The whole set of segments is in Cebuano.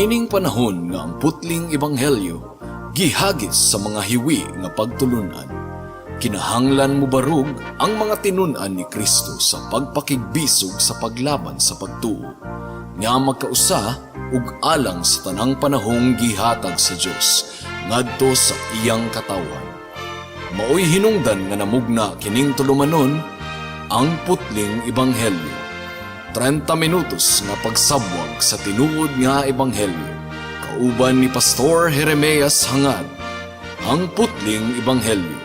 Niining panahon nga ang putling ebanghelyo gihagis sa mga hiwi nga pagtulunan, kinahanglan mobarog ang mga tinun-an ni Kristo sa pagpakigbisog sa paglaban sa pagtuo nga magkausa ug alang sa tanang panahong gihatag sa Dios ngadto sa iyang katawhan. Maoy hinungdan nga namugna kining tulumanon, Ang Putling Ebanghelyo. 30 minutos nga pagsabwag sa tinuod nga ebanghelyo. Kauban ni Pastor Jeremias Hangad. Ang Putling Ebanghelyo.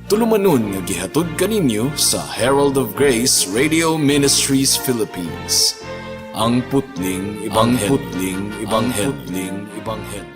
Tulumanon nga gihatod kaninyo sa Herald of Grace Radio Ministries Philippines. Ang Putling Ebanghelyo. Ang Putling Ebanghelyo. Ang Putling Ebanghelyo.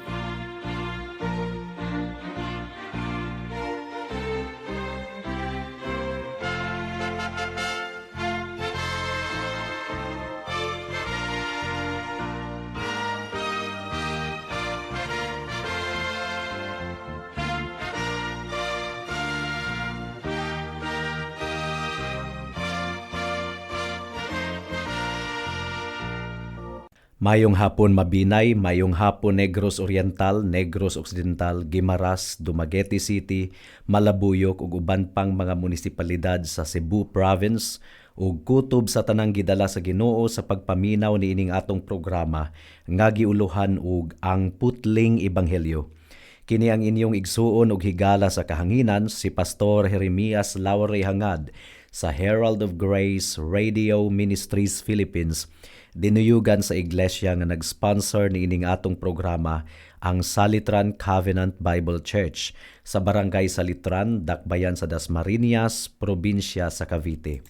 Mayong hapon, Mabinay, mayong hapon, Negros Oriental, Negros Occidental, Guimaras, Dumaguete City, Malabuyok ug uban pang mga munisipalidad sa Cebu Province ug kutob sa tanang gidala sa Ginoo sa pagpaminaw niining atong programa nga giuluhan og Ang Putling Ebanghelyo. Kini ang inyong igsuon ug higala sa kahanginan, si Pastor Jeremias Laure Hangad sa Herald of Grace Radio Ministries Philippines, dinuyugan sa iglesia nga nag-sponsor niining atong programa, ang Salitran Covenant Bible Church sa Barangay Salitran, Dakbayan sa Dasmariñas, probinsya sa Cavite.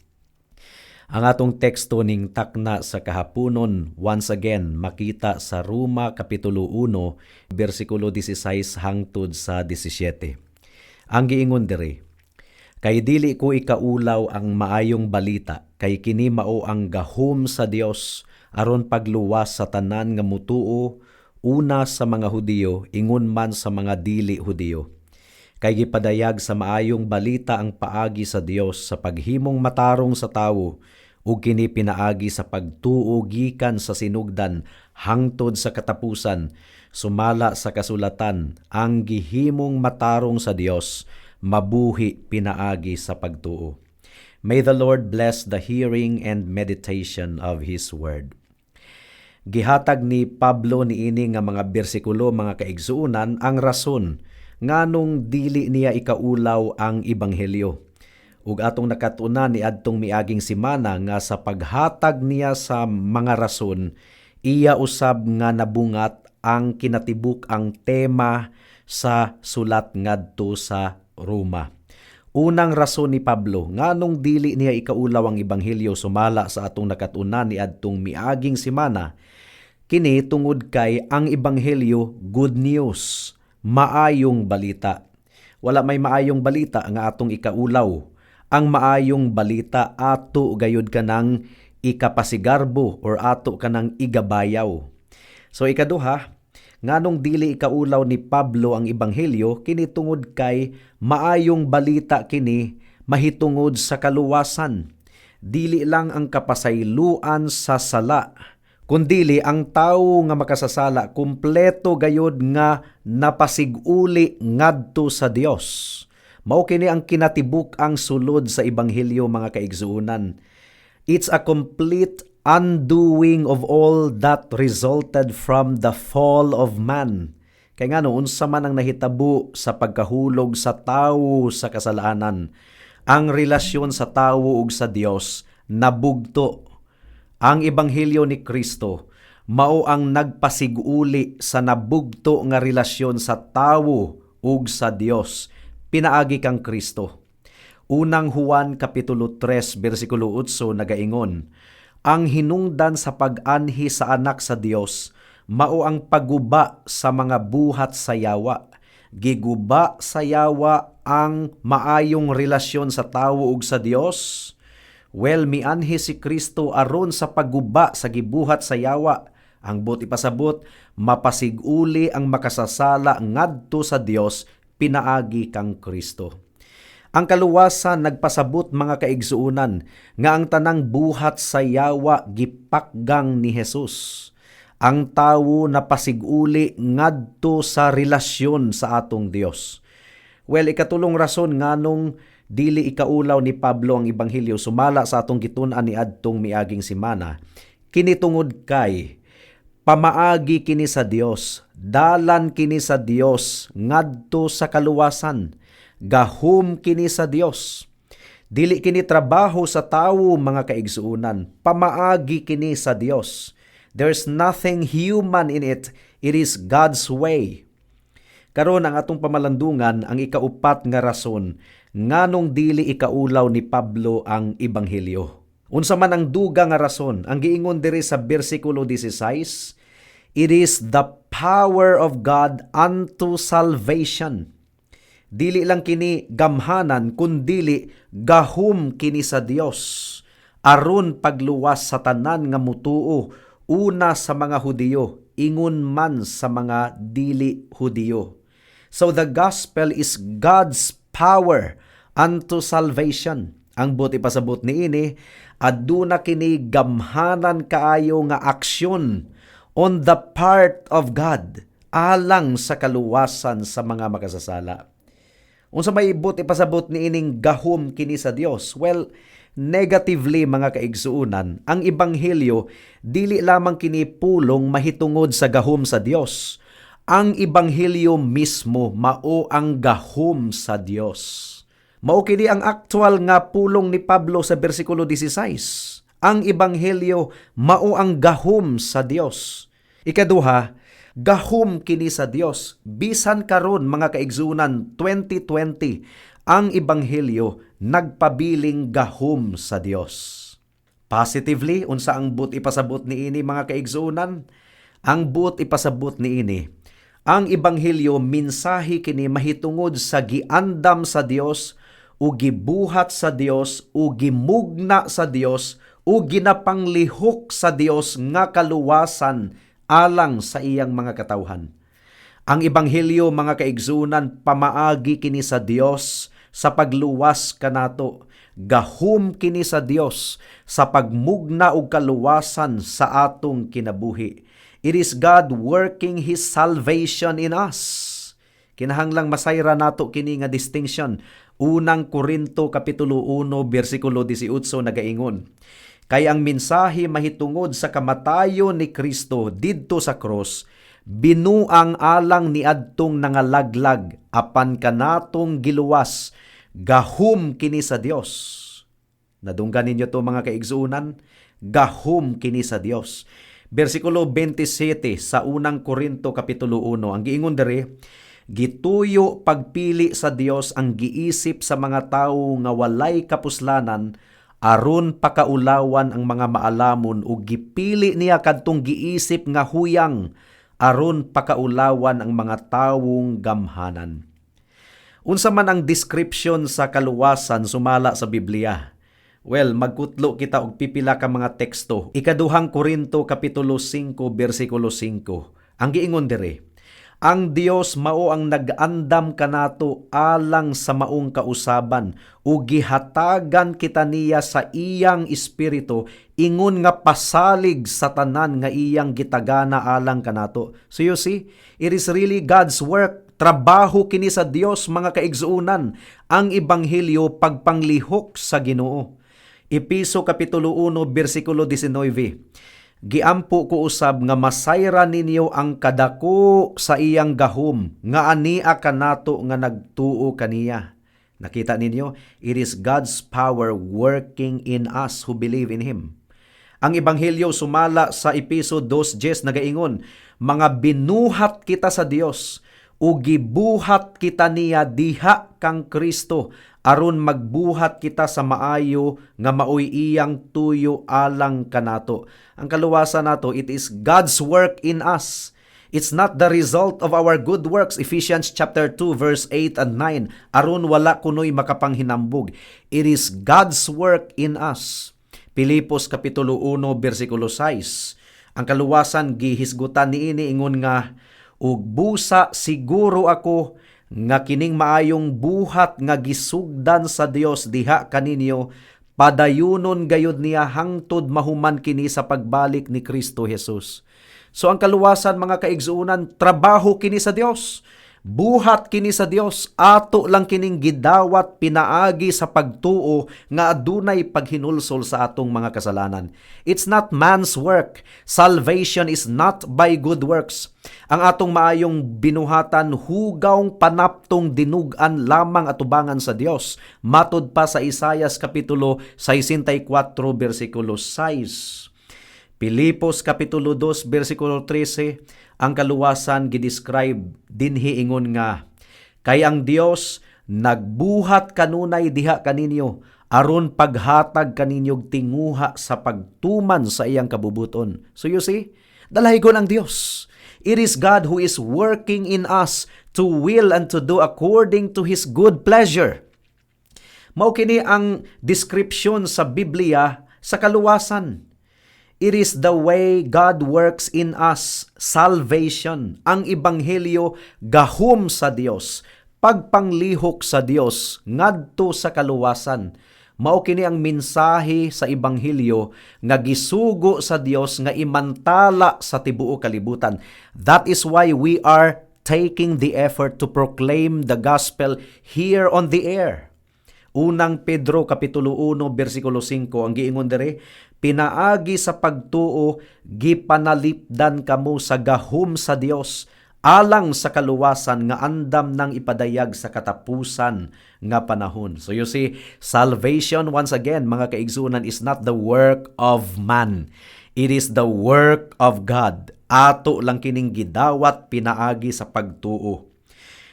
Ang atong teksto ning takna sa kahaponon, once again, makita sa Roma Kapitulo 1, bersikulo 16 hangtod sa 17. Ang giingon diri, "Kay dili ko ikaulaw ang maayong balita, kay kini mao ang gahom sa Dios aron pagluwas sa tanan nga mutuo, una sa mga Hudiyo, ingon man sa mga dili Hudiyo. Kay gipadayag sa maayong balita ang paagi sa Dios sa paghimong matarong sa tawo, ug kini pinaagi sa pagtuo gikan sa sinugdan hangtod sa katapusan, sumala sa kasulatan, ang gihimong matarong sa Dios mabuhi pinaagi sa pagtuo." May the Lord bless the hearing and meditation of His Word. Gihatag ni Pablo niini nga mga bersikulo, mga kaigsuonan, ang rason nganong dili niya ikaulaw ang ebanghelyo. Ug atong nakatunan ni adtong miaging semana nga sa paghatag niya sa mga rason, iya usab nga nabungat ang kinatibuk ang tema sa sulat ngadto sa Roma. Unang rason ni Pablo nganong dili niya ikaulaw ang ebanghelyo, sumala sa atong nakatunan ni adtong miaging semana, kini tungod kay ang ebanghelyo good news, maayong balita. Wala may maayong balita nga atong ikaulaw. Ang maayong balita ato gayud kanang ikapasigarbo or ato kanang igabayaw. So ikaduha, nganong dili ikaulaw ni Pablo ang ebanghelyo, kini tungod kay maayong balita kini mahitungod sa kaluwasan. Dili lang ang kapasayloan sa sala, kundili ang tawo nga makasasala kumpleto gayod nga napasiguli ngadto sa Dios. Mao kini ang kinatibuk ang sulod sa ebanghelyo, mga kaigsuonan. It's a complete undoing of all that resulted from the fall of man. Kay ngano, unsa man ang nahitabo sa pagkahulog sa tawo sa kasalanan, ang relasyon sa tawo ug sa Dios nabugto. Ang ebanghelyo ni Kristo mao ang nagpasiguli sa nabugto nga relasyon sa tawo ug sa Dios pinaagi kang Kristo. Unang Juan Kapitulo 3 bersikulo 8 nagaingon, "Ang hinungdan sa pag-anhi sa Anak sa Dios mao ang pagguba sa mga buhat sa yawa." Giguba sa yawa ang maayong relasyon sa tawo ug sa Dios. Well, mianhi si Kristo aron sa pagguba sa gibuhat sa yawa. Ang buot ipasabot, mapasiguli ang makasasala ngadto sa Dios pinaagi kang Kristo. Ang kaluwasan nagpasabot, mga kaigsuonan, nga ang tanang buhat sa yawa gipakgang ni Jesus. Ang tawo napasiguli ngadto sa relasyon sa atong Dios. Well, ikatulong rason nganong dili ikaulaw ni Pablo ang ebanghelyo sumala sa atong gitun-an niadtong miaging semana, kini tungod kay pamaagi kini sa Dios, dalan kini sa Dios ngadto sa kaluwasan, gahom kini sa Dios. Dili kini trabaho sa tawo, mga kaigsuonan, pamaagi kini sa Dios. There's nothing human in it. It is God's way. Karon, ang atong pamalandungan ang ikaupat nga rason nganong dili ikaulaw ni Pablo ang ebanghelyo. Unsa man ang duga nga rason? Ang giingon diri sa bersikulo 16, it is the power of God unto salvation. Dili lang kini gamhanan, kundili gahom kini sa Dios aron pagluwas sa tanan nga mutuo, una sa mga Hudiyo, ingon man sa mga dili Hudiyo. So the gospel is God's power unto salvation. Ang buot ipasabot niini, aduna kini gamhanan kaayo nga aksyon on the part of God alang sa kaluwasan sa mga makasasala. Unsa may buot ipasabot niining gahom kini sa Dios? Well, negatively, mga kaigsuonan, ang ebanghelyo dili lamang kini pulong mahitungod sa gahom sa Dios. Ang ebanghelyo mismo mao ang gahom sa Dios. Mao kini ang aktual nga pulong ni Pablo sa bersikulo 16. Ang ebanghelyo mao ang gahom sa Dios. Ikaduha, gahom kini sa Dios. Bisan karon, mga kaigsuonan, 2020, ang ebanghelyo nagpabiling gahom sa Dios. Positively, unsa ang buot ipasabot niini, mga kaigsuonan? Ang buot ipasabot niini, ang ebanghelyo mensahe kini mahitungod sa giandam sa Dios o gibuhat sa Dios o gimugna sa Dios o ginapanglihok sa Dios nga kaluwasan alang sa iyang mga katawhan. Ang ebanghelyo, mga kaigsuonan, pamaagi kini sa Dios sa pagluwas kanato. Gahom kini sa Dios sa pagmugna og kaluwasan sa atong kinabuhi. It is God working His salvation in us. Kinahanglang masayra nato kini nga distinction. Unang Korinto kapitulo 1 bersikulo 18 nagaingon, "Kay ang mensahe mahitungod sa kamatayon ni Kristo didto sa cross binuang alang niadtong nangalaglag, apan kanatong giluwas gahom kini sa Dios." Nadunggan ninyo to, mga kaigsuonan? Gahom kini sa Dios. Bersikulo 27 sa Unang Korinto kapitulo 1, ang giingon diri, "Gituyo pagpili sa Dios ang giisip sa mga tawo nga walay kapuslanan aron pakaulawan ang mga maalamon, ug gipili niya kadtong giisip nga huyang aron pakaulawan ang mga tawong gamhanan." Unsa man ang description sa kaluwasan sumala sa Biblia? Well, magkutlo kita og pipila ka mga teksto. Ikaduhang Korinto kapitulo 5 bersikulo 5. Ang giingon diri, "Ang Dios mao ang nag-andam kanato alang sa maong kausaban ug gihatagan kita niya sa iyang espiritu ingon nga pasalig sa tanan nga iyang gitagana alang kanato." So you see, it is really God's work. Trabaho kini sa Dios, mga kaigsuonan, ang ebanghelyo, pagpanglihok sa Ginoo. Epeso kapitulo 1 bersikulo 19. "Giampo ko usab nga masayra ninyo ang kadako sa iyang gahom nga ania kanato nga nagtuo kaniya." Nakita ninyo, it is God's power working in us who believe in Him. Ang ebanghelyo sumala sa Epeso 2:10 nagaingon, "Mga binuhat kita sa Dios ug gibuhat kita niya diha kang Kristo aron magbuhat kita sa maayo nga maoy iyang tuyo alang kanato." Ang kaluwasan nato, it is God's work in us. It's not the result of our good works. Ephesians chapter 2 verse 8 and 9. Aron wala kunoy makapanghinambog. It is God's work in us. Pilipos kapitulo 1 bersikulo 6. Ang kaluwasan gihisgutan niini ingon nga, "Ug busa siguro ako nga kining maayong buhat nga gisugdan sa Dios diha kaninyo, padayunon gayud niya hangtod mahuman kini sa pagbalik ni Kristo Jesus." So ang kaluwasan, mga kaigsuonan, trabaho kini sa Dios. Buhat kini sa Dios, ato lang kining gidawat pinaagi sa pagtuo nga adunay paghinulsol sa atong mga kasalanan. It's not man's work. Salvation is not by good works. Ang atong maayong binuhatan hugawng panaptong dinug-an lamang atubangan sa Dios. Matud pa sa Isayas kapitulo 64 bersikulo 6. Pilipos kapitulo 2 bersikulo 13, ang kaluwasan gidescribe dinhi, ingon nga kay ang Dios nagbuhat kanunay diha kaninyo aron paghatag kaninyog tinguha sa pagtuman sa iyang kabubuton. So you see, dalaygon ang Dios. It is God who is working in us to will and to do according to His good pleasure. Mao kini ang description sa Biblia sa kaluwasan. It is the way God works in us, salvation. Ang ebanghelyo, gahom sa Dios, pagpanglihok sa Dios ngadto sa kaluwasan. Mao kini ang mensahe sa ebanghelyo nga gisugo sa Dios nga imantala sa tibuok kalibutan. That is why we are taking the effort to proclaim the gospel here on the air. Unang Pedro kapitulo 1 bersikulo 5, ang giingon diri, pinaagi sa pagtuo gipanalipdan kamo sa gahom sa Dios alang sa kaluwasan nga andam nang ipadayag sa katapusan nga panahon. So you see, salvation, once again, mga kaigsunan, is not the work of man. It is the work of God. Ato lang kining gidawat pinaagi sa pagtuo.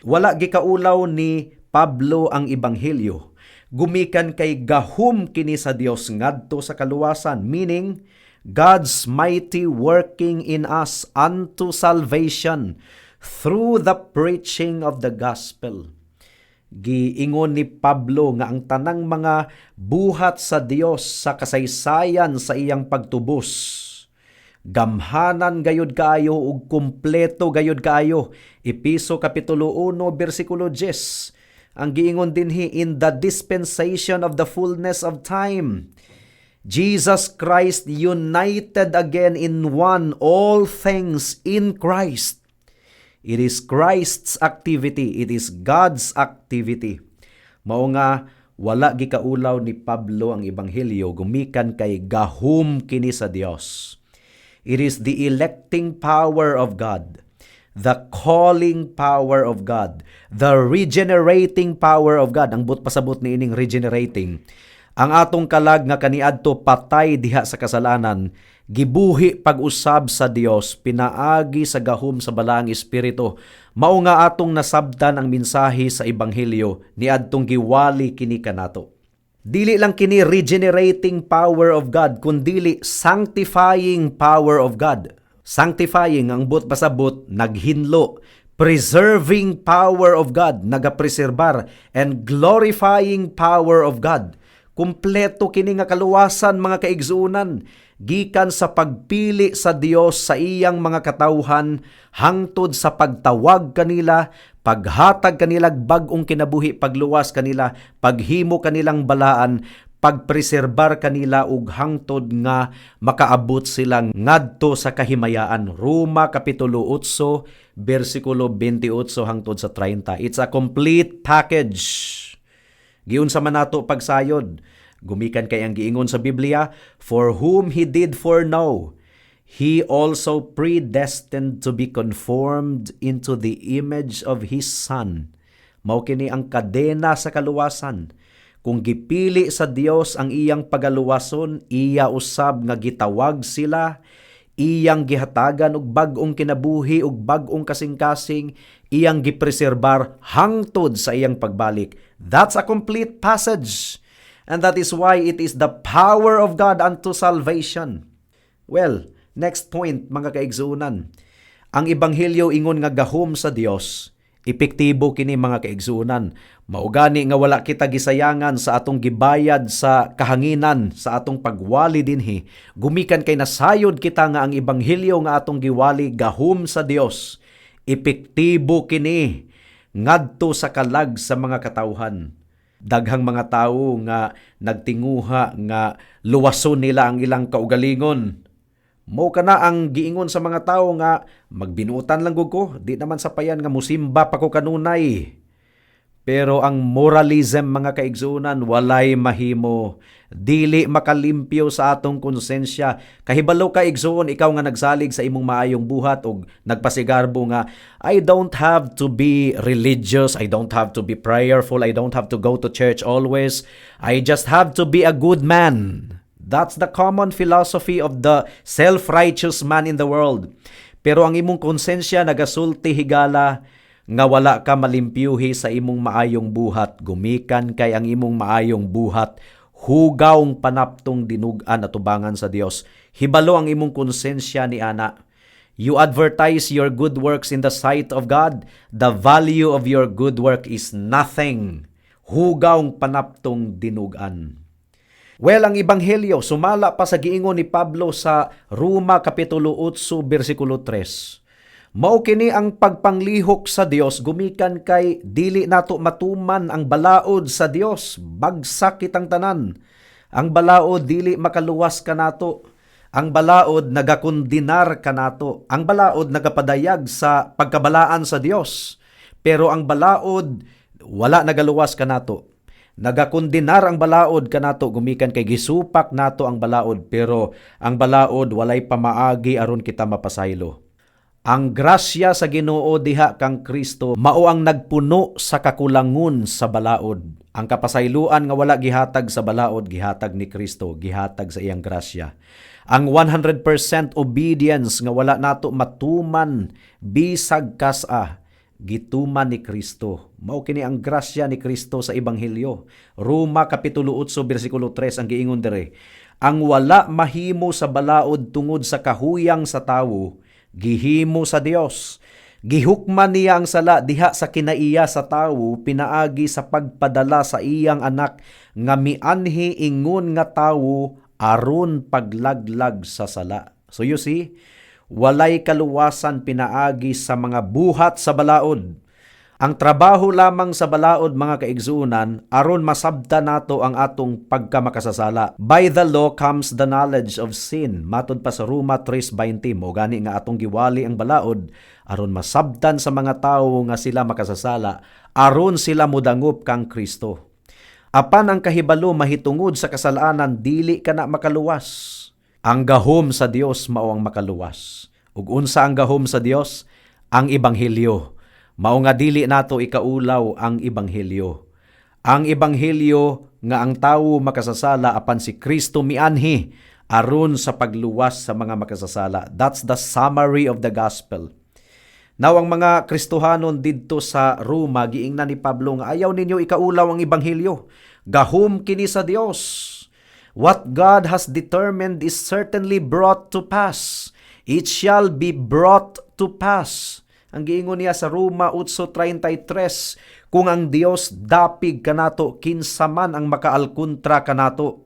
Wala gikaulaw ni Pablo ang ebanghelyo gumikan kay gahom kini sa Dios ngadto sa kaluwasan, meaning God's mighty working in us unto salvation through the preaching of the gospel. Giingon ni Pablo nga ang tanang mga buhat sa Dios sa kasaysayan sa iyang pagtubos, gamhanan gayud kaayo ug kumpleto gayud kaayo. Epeso kapitulo 1 bersikulo 10, ang giingon dinhi, in the dispensation of the fullness of time, Jesus Christ united again in one all things in Christ. It is Christ's activity, it is God's activity. Mao nga wala gikaulaw ni Pablo ang ebanghelyo gumikan kay gahom kini sa Dios. It is the electing power of God, the calling power of God, the regenerating power of God. Ang buot pasabot ni ining regenerating, ang atong kalag nga kaniadto patay diha sa kasalanan, gibuhi pag-usab sa Dios pinaagi sa gahom sa Balaang Espiritu. Mao nga atong nasabtan ang mensahe sa ebanghelyo niadtong giwali kini kanato. Dili lang kini regenerating power of God, kundili sanctifying power of God. Sanctifying, ang buot pasabot, naghinlo. Preserving power of God, nagapreserbar, and glorifying power of God. Kumpleto kini nga kaluwasan, mga kaigsuonan, gikan sa pagpili sa Dios sa iyang mga katawhan hangtod sa pagtawag kanila, paghatag kanila bag-ong kinabuhi, pagluwas kanila, paghimo kanilang balaan, pagpreserbar kanila ug hangtod nga makaabot sila ngadto sa kahimayaan. Roma kapitulo 8 bersikulo 28 hangtod sa 30. It's a complete package. Giunsa man nato pagsayod? Gumikan kay ang giingon sa Biblia, "For whom He did foreknow, He also predestined to be conformed into the image of His Son." Mao kini ang kadena sa kaluwasan. Kung gipili sa Dios ang iyang pagaluwason, iya usab nga gitawag sila, iyang gihatagan og bag-ong kinabuhi ug bag-ong kasing-kasing, iyang gipreserbar hangtod sa iyang pagbalik. That's a complete passage. And that is why it is the power of God unto salvation. Well, next point, mga kaigsuonan. Ang ebanghelyo ingon nga gahom sa Dios. Epektibo kini, mga kaigsuonan. Mao gani nga wala kita gisayangan sa atong gibayad sa kahanginan sa atong pagwali dinhi. Gumikan kay nasayod kita nga ang ebanghelyo nga atong giwali gahom sa Dios. Epektibo kini ngadto sa kalag sa mga katawhan. Daghang mga tawo nga nagtinguha nga luwason nila ang ilang kaugalingon. Mao kana ang giingon sa mga tawo nga magbinuotan lang gud ko, di naman sapayan nga musimba pa ko kanunay. Pero ang moralism, mga kaigsuonan, walay mahimo. Dili makalimpyo sa atong konsensya. Kahibalo ka, igsuon, ikaw nga nagsalig sa imong maayong buhat og nagpasigarbo nga I don't have to be religious, I don't have to be prayerful, I don't have to go to church always. I just have to be a good man. That's the common philosophy of the self-righteous man in the world. Pero ang imong konsensya nagasulti higala nga wala ka malimpyuhi sa imong maayong buhat, gumikan kay ang imong maayong buhat hugawng panaptong dinug-an atubangan sa Dios. Hibalo ang imong konsensya ni ana. You advertise your good works in the sight of God. The value of your good work is nothing. Hugawng panaptong dinug-an. Well, ang ebanghelyo sumala pa sa giingon ni Pablo sa Roma kapitulo 8 bersikulo 3. Mao kini ang pagpanglihok sa Dios gumikan kay dili nato matuman ang balaod sa Dios, bagsak kitang tanan. Ang balaod dili makaluwas kanato. Ang balaod nagakondenar kanato. Ang balaod nagapadayag sa pagkabalaan sa Dios. Pero ang balaod wala nagaluwas kanato. Nagakondenar ang balaod kanato gumikan kay gisupak nato ang balaod, pero ang balaod walay pamaagi aron kita mapasaylo. Ang grasya sa Ginoo diha kang Kristo mao ang nagpuno sa kakulangon sa balaod. Ang kapasayloan nga wala gihatag sa balaod, gihatag ni Kristo, gihatag sa iyang grasya. Ang 100% obedience nga wala nato matuman bisag kas-a, gituman ni Kristo. Mao kini ang grasya ni Kristo sa ebanghelyo. Roma kapitulo 8 bersikulo 3 ang giingon dere. Ang wala mahimo sa balaod tungod sa kahuyang sa tawo, gihimo sa Dios. Gihukman niya ang sala diha sa kinaiya sa tawo pinaagi sa pagpadala sa iyang anak nga mianhi ingon nga tawo aron paglaglag sa sala. So you see, walay kaluwasan pinaagi sa mga buhat sa balaod. Ang trabaho lamang sa balaod, mga kaigsuonan, aron masabta nato ang atong pagkamakasasala. By the law comes the knowledge of sin. Matod pa sa Roma 3:20, mao gani nga atong giwali ang balaod aron masabtan sa mga tawo nga sila makasasala, aron sila modangop kang Kristo. Apan ang kahibalo mahitungod sa kasalanan, dili ka na makaluwas. Ang gahom sa Dios mao ang makaluwas. Ug unsa ang gahom sa Dios? Ang ebanghelyo. Mao nga dili nato ikaulaw ang ebanghelyo. Ang ebanghelyo nga ang tawo makasasala apan si Kristo mianhi aron sa pagluwas sa mga makasasala. That's the summary of the gospel. Now, ang mga Kristohanon didto sa Roma, giingnan ni Pablo nga ayaw ninyo ikaulaw ang ebanghelyo. Gahom kini sa Dios. What God has determined is certainly brought to pass. It shall be brought to pass. Ang giingon niya sa Roma 8:33, kung ang Dios dapig kanato, kinsa man ang makaalkontra kanato?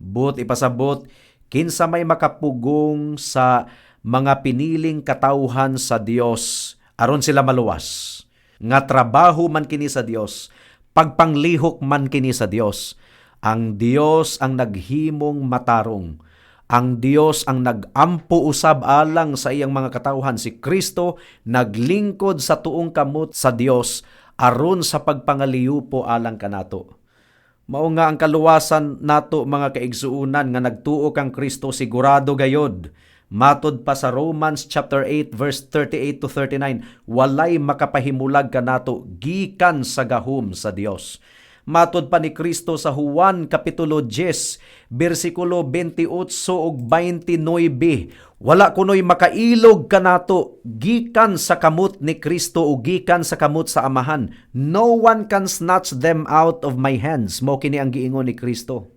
But ipasabot, kinsa may makapugong sa mga piniling katawhan sa Dios aron sila maluwas? Nga trabaho man kini sa Dios, pagpanglihok man kini sa Dios. Ang Dios ang naghimong matarong. Ang Dios ang nag-ampo usab alang sa iyang mga katawhan. Si Kristo naglingkod sa tuong kamot sa Dios aron sa pagpangaliyupo alang kanato. Mao nga ang kaluwasan nato, mga kaigsuonan nga nagtuo kang Kristo, sigurado gayod. Matod pa sa Romans chapter 8 verse 38 to 39, walay makapahimulag kanato gikan sa gahom sa Dios. Matod pa ni Kristo sa Juan kapitulo 10 bersikulo 28 ug 29, wala kunoy makailog kanato gikan sa kamot ni Kristo o gikan sa kamot sa Amahan. No one can snatch them out of my hands. Mao kini ang giingon ni Kristo.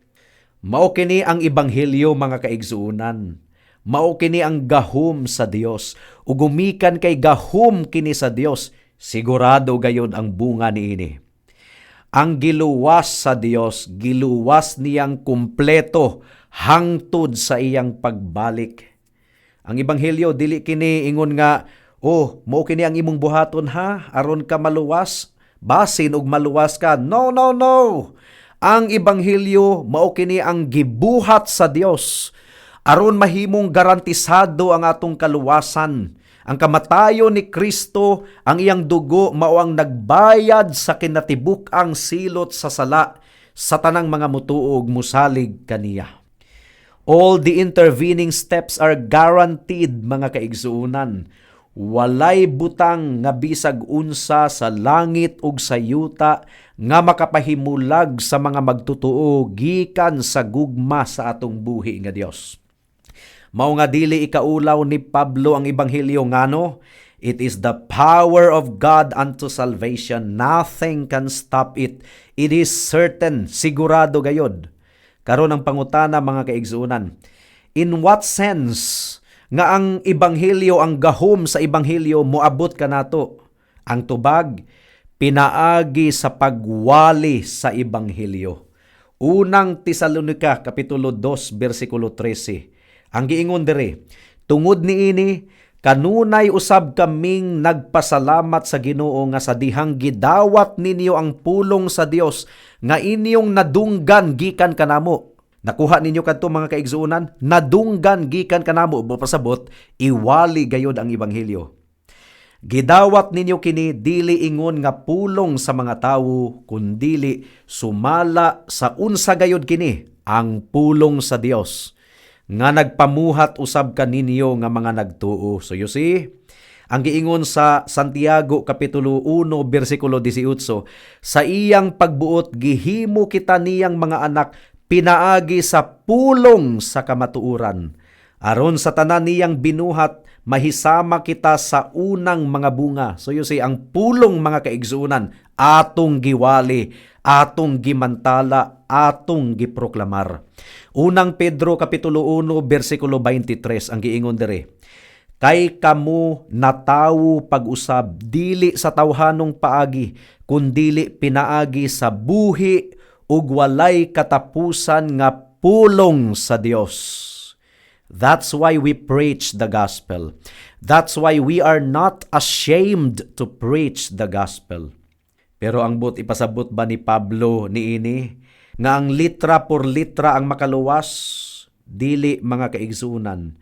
Mao kini ang ebanghelyo, mga kaigsuonan. Mao kini ang gahom sa Dios. Ug gumikan kay gahom kini sa Dios, sigurado gayod ang bunga niini. Ang giluwas sa Dios, giluwas niyang kumpleto hangtod sa iyang pagbalik. Ang ebanghelyo dili kini ingon nga, "Oh, mao kini ang imong buhaton ha aron ka maluwas, basin og maluwas ka." No, no, no. Ang ebanghelyo mao kini ang gibuhat sa Dios. Aron mahimong garantisado ang atong kaluwasan. Ang kamatayon ni Kristo, ang iyang dugo mao ang nagbayad sa kinatibuk-ang silot sa sala sa tanang mga mutuo ug musalig kaniya. All the intervening steps are guaranteed, mga kaigsuonan. Walay butang nga bisag unsa sa langit ug sa yuta nga makapahimulag sa mga magtutuo gikan sa gugma sa atong buhi nga Dios. Mao nga dili ikaulaw ni Pablo ang ebanghelyo. Ngano? It is the power of God unto salvation. Nothing can stop it. It is certain, sigurado gayod. Karon, ang pangutana, mga kaigsuonan, in what sense nga ang ebanghelyo, ang gahom sa ebanghelyo moabot kanato? Ang tubag, pinaagi sa pagwali sa ebanghelyo. Unang Tesalonika kapitulo 2 bersikulo 13. Ang giingon diri, "Tungod niini kanunay usab kaming nagpasalamat sa Ginoo nga sa dihang gidawat ninyo ang pulong sa Dios nga inyong nadunggan gikan kanamo." Nakuha ninyo kadto, mga kaigsuonan? Nadunggan gikan kanamo, mo pasabot iwali gayod ang ebanghelyo. "Gidawat ninyo kini dili ingon nga pulong sa mga tawo, kundili sumala sa unsa gayod kini, ang pulong sa Dios nga nagpamuhat usab kaninyo nga mga nagtuo." So you see, ang giingon sa Santiago kapitulo 1 bersikulo 18, sa iyang pagbuot gihimo kita niyang mga anak pinaagi sa pulong sa kamatuoran. Aron sa tanan niyang binuhat mahisama kita sa unang mga bunga. So you see, ang pulong, mga kaigsuonan, atong giwali, atong gimantala, atong giproklamar. Unang Pedro kapitulo 1 bersikulo 23, ang giingon diri, "Kay kamo natawo pag-usab dili sa tawhanong paagi, kundili pinaagi sa buhi ug walay katapusan nga pulong sa Dios." That's why we preach the gospel. That's why we are not ashamed to preach the gospel. Pero ang buot ipasabot ba ni Pablo niini nga ang litra por litra ang makaluwas? Dili, mga kaigsuonan.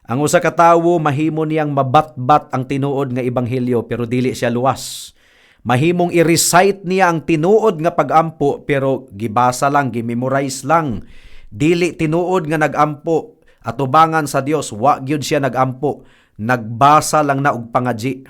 Ang usa ka tawo, mahimo niyang mabatbat ang tinuod nga ebanghelyo pero dili siya luwas. Mahimong i-recite niya ang tinuod nga pagampo pero gibasa lang, gimemorize lang. Dili tinuod nga nagampo atubangan sa Dios, wa gyud siya nagampo. Nagbasa lang na og pangaji.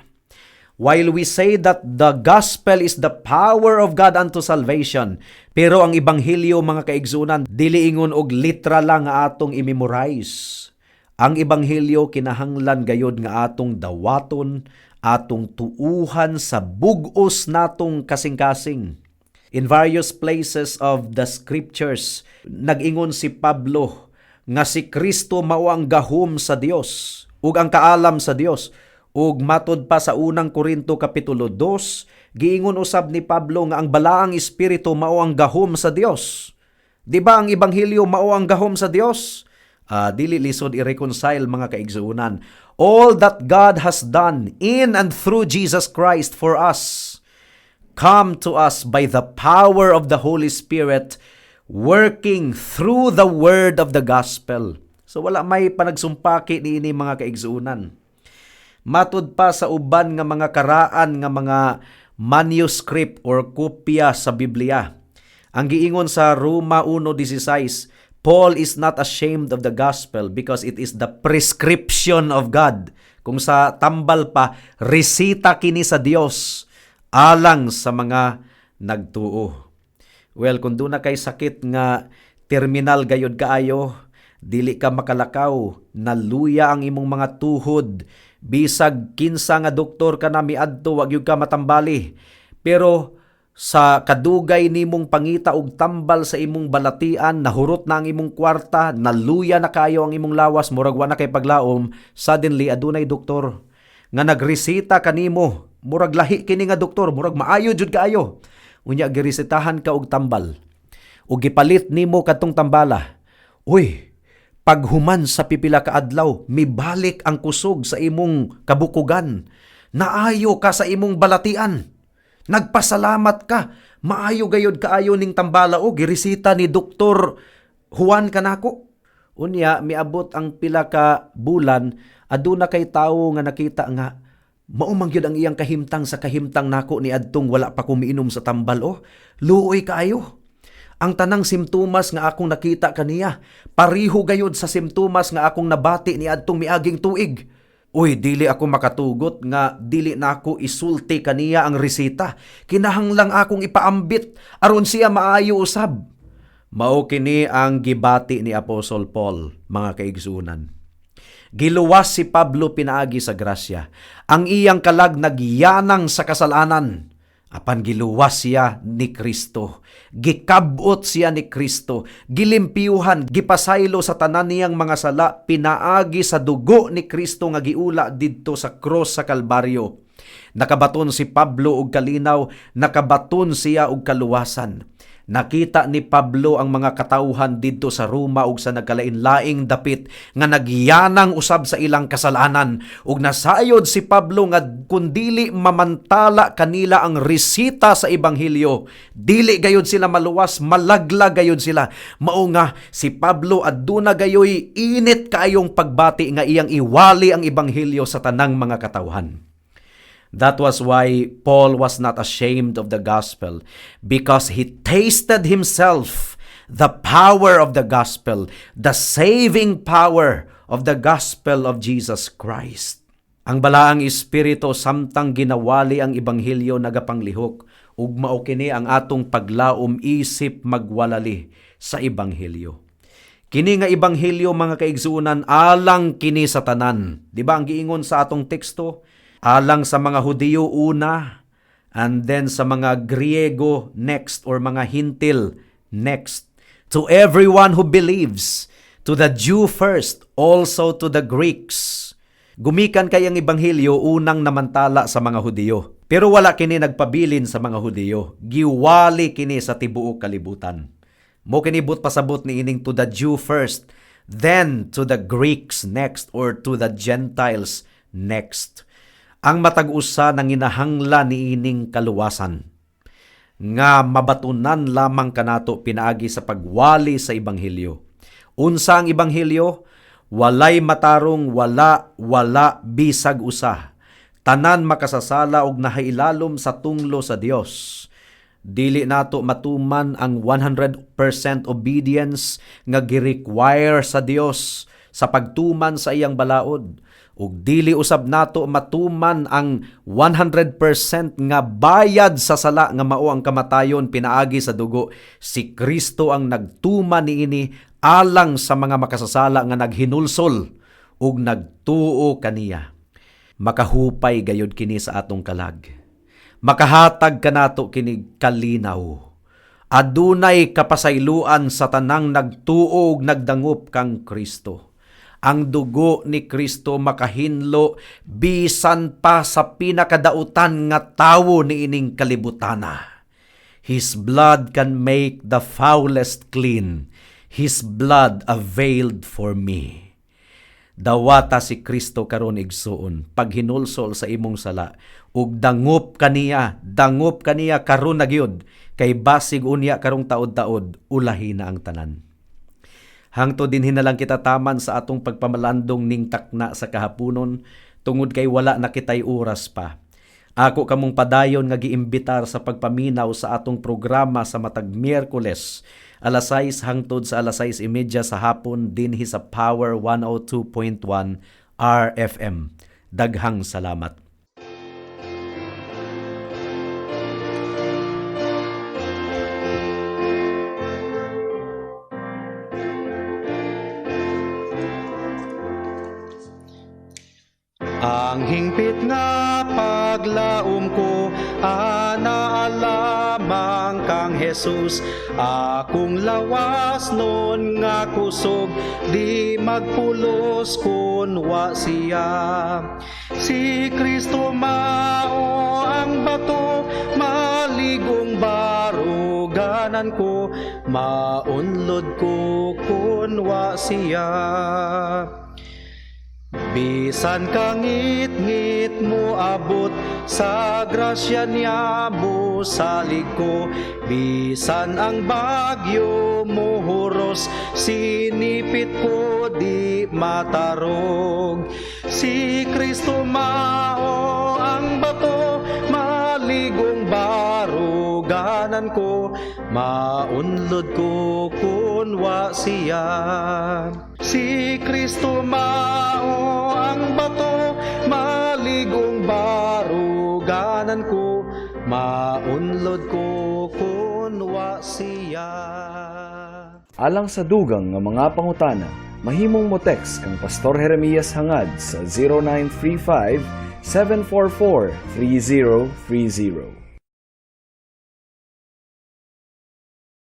While we say that the gospel is the power of God unto salvation, pero ang ebanghelyo, mga kaigsuonan, dili ingon og litra lang nga atong i-memorize. Ang ebanghelyo kinahanglan gayod nga atong dawaton, atong tuuhan sa bug-os natong kasing-kasing. In various places of the scriptures, nag-ingon si Pablo nga si Kristo mao ang gahom sa Dios ug ang kaalam sa Dios. Ug matod pa sa Unang Korinto kapitulo 2, giingon usab ni Pablo nga ang Balaang Espiritu mao ang gahom sa Dios. Di ba ang ebanghelyo mao ang gahom sa Dios? Dili lisod i-reconcile, mga kaigsuonan. All that God has done in and through Jesus Christ for us come to us by the power of the Holy Spirit working through the word of the gospel. So wala may panagsumpaki niini, mga kaigsuonan. Matud pa sa uban nga mga karaan nga mga manuscript or kopya sa Biblia, ang giingon sa Roma 1:16, "Paul is not ashamed of the gospel because it is the prescription of God." Kung sa tambal pa, resita kini sa Dios alang sa mga nagtuo. Well, kung duna kay sakit nga terminal gayod kaayo, dili ka makalakaw, naluya ang imong mga tuhod, bisag kinsa nga doktor ka na miadto, wa gyud ka matambali. Pero sa kadugay nimong pangita og tambal sa imong balatian, nahurot na ang imong kwarta, naluya na kayo ang imong lawas, murag wa na kay paglaom, suddenly adunay doktor nga nagresita kanimo. Murag lahi kini nga doktor, murag maayo jud kaayo. Unya giresetahan ka og tambal. Ug gipalit nimo kadtong tambala. Uy, paghuman sa pipila ka adlaw, mibalik ang kusog sa imong kabukugan. Naayo ka sa imong balatian. Nagpasalamat ka. Maayo gayod kaayo ning tambala o giresita ni Doktor Juan kanako. Unya miabot ang pila ka bulan, aduna kay tawo nga nakita nga mao man gyud ang iyang kahimtang sa kahimtang nako ni adtong wala pa ko miinom sa tambal oh. Luoy kaayo. Ang tanang simptomas nga akong nakita kaniya, pariho gayud sa simptomas nga akong nabati ni adtong miaging tuig. Uy, dili ako makatugot nga dili nako isulti kaniya ang reseta. Kinahanglang akong ipaambit aron siya maayo usab. Mao kini ang gibati ni Apostle Paul, mga kaigsuonan. Giluwas si Pablo pinaagi sa grasya. Ang iyang kalag nagyanang sa kasalanan. Apan giluwas siya ni Kristo. Gikabot siya ni Kristo. Gilimpyuhan, gipasaylo sa tanan niyang mga sala pinaagi sa dugo ni Kristo nga giula didto sa cross sa Kalbaryo. Nakabaton si Pablo og kalinaw, nakabaton siya og kaluwasan. Nakita ni Pablo ang mga katawhan didto sa Roma ug sa nagkalain-laing dapit nga nagyanang usab sa ilang kasalanan, ug nasayod si Pablo nga kun dili mamantala kanila ang resita sa ebanghelyo, dili gayud sila maluwas, malaglag gayud sila. Mao nga si Pablo aduna gayoy init kaayong pagbati nga iyang iwali ang ebanghelyo sa tanang mga katawhan. That was why Paul was not ashamed of the gospel, because he tasted himself the power of the gospel, the saving power of the gospel of Jesus Christ. Ang Balaang Espiritu samtang ginawali ang ebanghelyo nagapanglihok, ug mao kini ang atong paglaom isip magwalali sa ebanghelyo. Kini nga ebanghelyo, mga kaigsuonan, alang kini sa tanan. Di ba ang giingon sa atong teksto? Alang sa mga Hudiyo una, and then sa mga Griego next, or mga Hintil next. To everyone who believes, to the Jew first, also to the Greeks. Gumikan kay ang ebanghelyo unang namantala sa mga Hudiyo. Pero wala kini nagpabilin sa mga Hudiyo. Giwali kini sa tibuok kalibutan. Mao kini buot pasabot ni ining to the Jew first, then to the Greeks next, or to the Gentiles next. Ang matag usa nanginahanglan niining kaluwasan nga mabatunan lamang kanato pinaagi sa pagwali sa ebanghelyo. Unsa ang ebanghelyo? Walay matarong, wala, wala bisag usa. Tanan makasasala og nahailalom sa tunglo sa Dios. Dili nato matuman ang 100% obedience nga gi-require sa Dios sa pagtuman sa iyang balaod. Ug dili usab nato matuman ang 100% nga bayad sa sala nga mao ang kamatayon pinaagi sa dugo. Si Kristo ang nagtuman niini alang sa mga makasasala nga naghinulsol ug nagtuo kaniya. Makahupay gayud kini sa atong kalag. Makahatag kanato kini kalinaw. Adunay kapasayloan sa tanang nagtuo ug nagdangup kang Kristo. Ang dugo ni Kristo makahinlo bisan pa sa pinakadautan nga tawo niining kalibutana. His blood can make the foulest clean. His blood availed for me. Dawata si Kristo karon, igsuon, paghinulsol sa imong sala ug dangup kaniya, dangup kaniya karon na gyud, kay basig unya karong taod-taod ulahi na ang tanan. Hangtod dinhi na lang kita taman sa atong pagpamalandong ning takna sa kahaponon tungod kay wala na kitay oras pa. Ako kamong padayon nga giimbitar sa pagpaminaw sa atong programa sa matag Miyerkules alas 6 hangtod sa alas 6:30 sa hapon dinhi sa Power 102.1 RFM. Daghang salamat. Ang hingpit nga paglaom ko, ana lamang kang Jesus. Akong lawas nun nga kusog, di magpulos kun wa siya. Si Kristo mao ang bato, maligong baruganan ko, maunlod ko kun wa siya. Bisan kangit-ngit mo abot, sa grasya niya mo Musalig ko. Bisan ang bagyo muhuros, sinipit ko, di matarog. Si Kristo mao ang bato, maligong baruganan ko. Maunlod ko kun wa siya. Si Kristo mao ang bato, maligong baruganan ko. Maunlod ko kun wa siya. Alang sa dugang nga mga pangutana, mahimong mo text kang Pastor Jeremias Hangad sa 0935 744 3030.